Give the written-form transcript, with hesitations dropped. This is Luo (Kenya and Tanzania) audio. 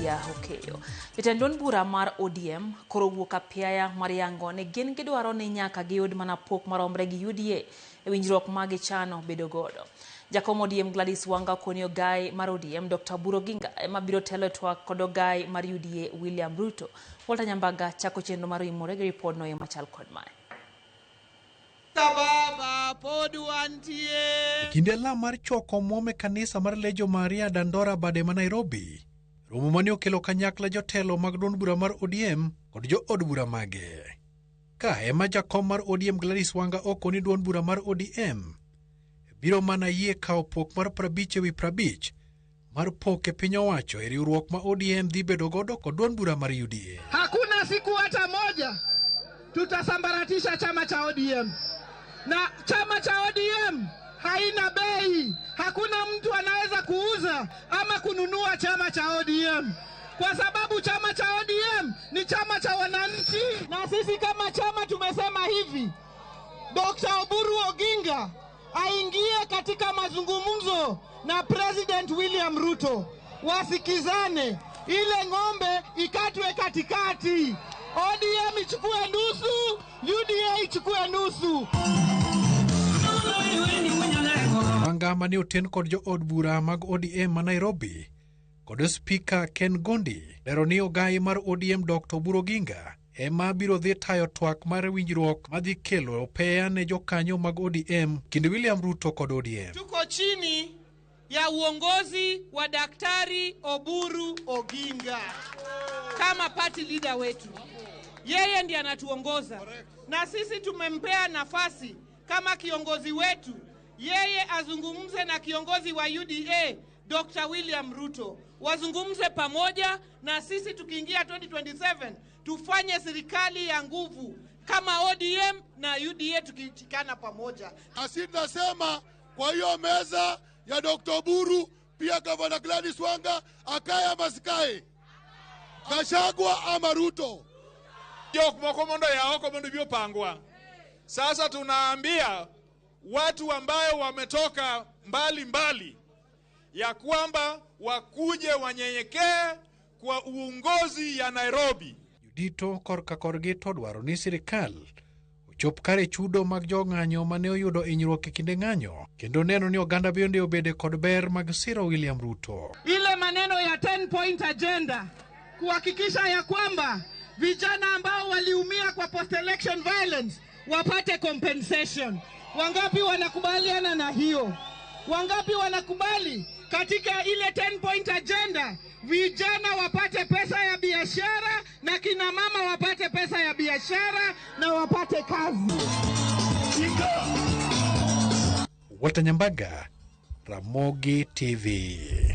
Lydia Okeyo. Jatend duond bura mar ODM koro owuok apiaya mar yango ni gin gidwaro ni nyaka giyud mana pok maromre gi UDA e winjruok ma gichano bedo godo. Jakom ODM Gladys Wanga okoni ogai mar ODM Dr. Oburu Oginga ema biro telo e twak kod ogai mar UDA William Ruto. Walter Nyambaga chako chenro mar oimore gi ripodno e machal kod mae. Baba pod wantie. E kinde lam mar choko omwom e kanisa mar Legion Maria Dandora bade ma Nairobi, romo mane okelo kanyakla jotelo mag duond bura mar ODM kod jo od bura mage. Ka ema jakom mar ODM Gladys Wanga okoni duond bura mar ODM biro mana yie kawo pok mar 50 ewi 50 mar pok e piny owacho e riwruok ma ODM dhi bedo godo kod duond bura mar UDA. Hakuna siku hata moja tutasambaratisha chama cha ODM, na chama cha ODM haina bei. Hakuna mtu anaweza kuuza ama kununua chama cha ODM kwa sababu chama cha ODM ni chama cha wananchi, na sisi kama chama tumesema hivi, Dr. Oburu Oginga aingie katika mazungumzo na President William Ruto, wasikizane, ile ng'ombe ikatwe katikati, ODM ichukue nusu, UDA ichukue nusu. Wanga mane oten kod jo od bura mag ODM ma Nairobi kod spika Ken Gondi lero ni ogai mar ODM Dr. Oburu Oginga ema biro dhi tayo twak mar winjruok madhi kelo peya ne jokanyo mag ODM kind William Ruto kod ODM. Tuko chini ya uongozi wa Daktari Oburu Oginga kama party leader wetu. Yeye ndiye anatuongoza na sisi tumempea nafasi kama kiongozi wetu, yeye azungumze na kiongozi wa UDA Dr. William Ruto, wazungumze pamoja, na sisi tukiingia 2027 tufanye serikali ya nguvu kama ODM na UDA tukishikana pamoja. Nasi tunasema kwa hiyo meza ya Dr. Oburu pia Gavana Gladys Wanga akae ama asikae, Gachagua ama Ruto. Jok moko mondo ya oko mondo bi opangwa. Sasa tunaambia watu ambayo wametoka mbali mbali ya kwamba wakuje wanyenyekee kwa uongozi ya Nairobi. Jodito korka korgi to dwaro ni sirikal ochop kare chudo mag jong'anyo mane oyudo hinyruok e kinde ng'anyo kendo neno ni oganda bende obede kod ber mag siro William Ruto. Ile maneno ya 10 point agenda kuhakikisha ya kwamba vijana ambao waliumia kwa post election violence wapate compensation. Wangapi wanakubaliana na hiyo? Wangapi wanakubali katika ile 10 point agenda vijana wapate pesa ya biashara na kina mama wapate pesa ya biashara na wapate kazi? Walter Nyambaga, Ramogi TV.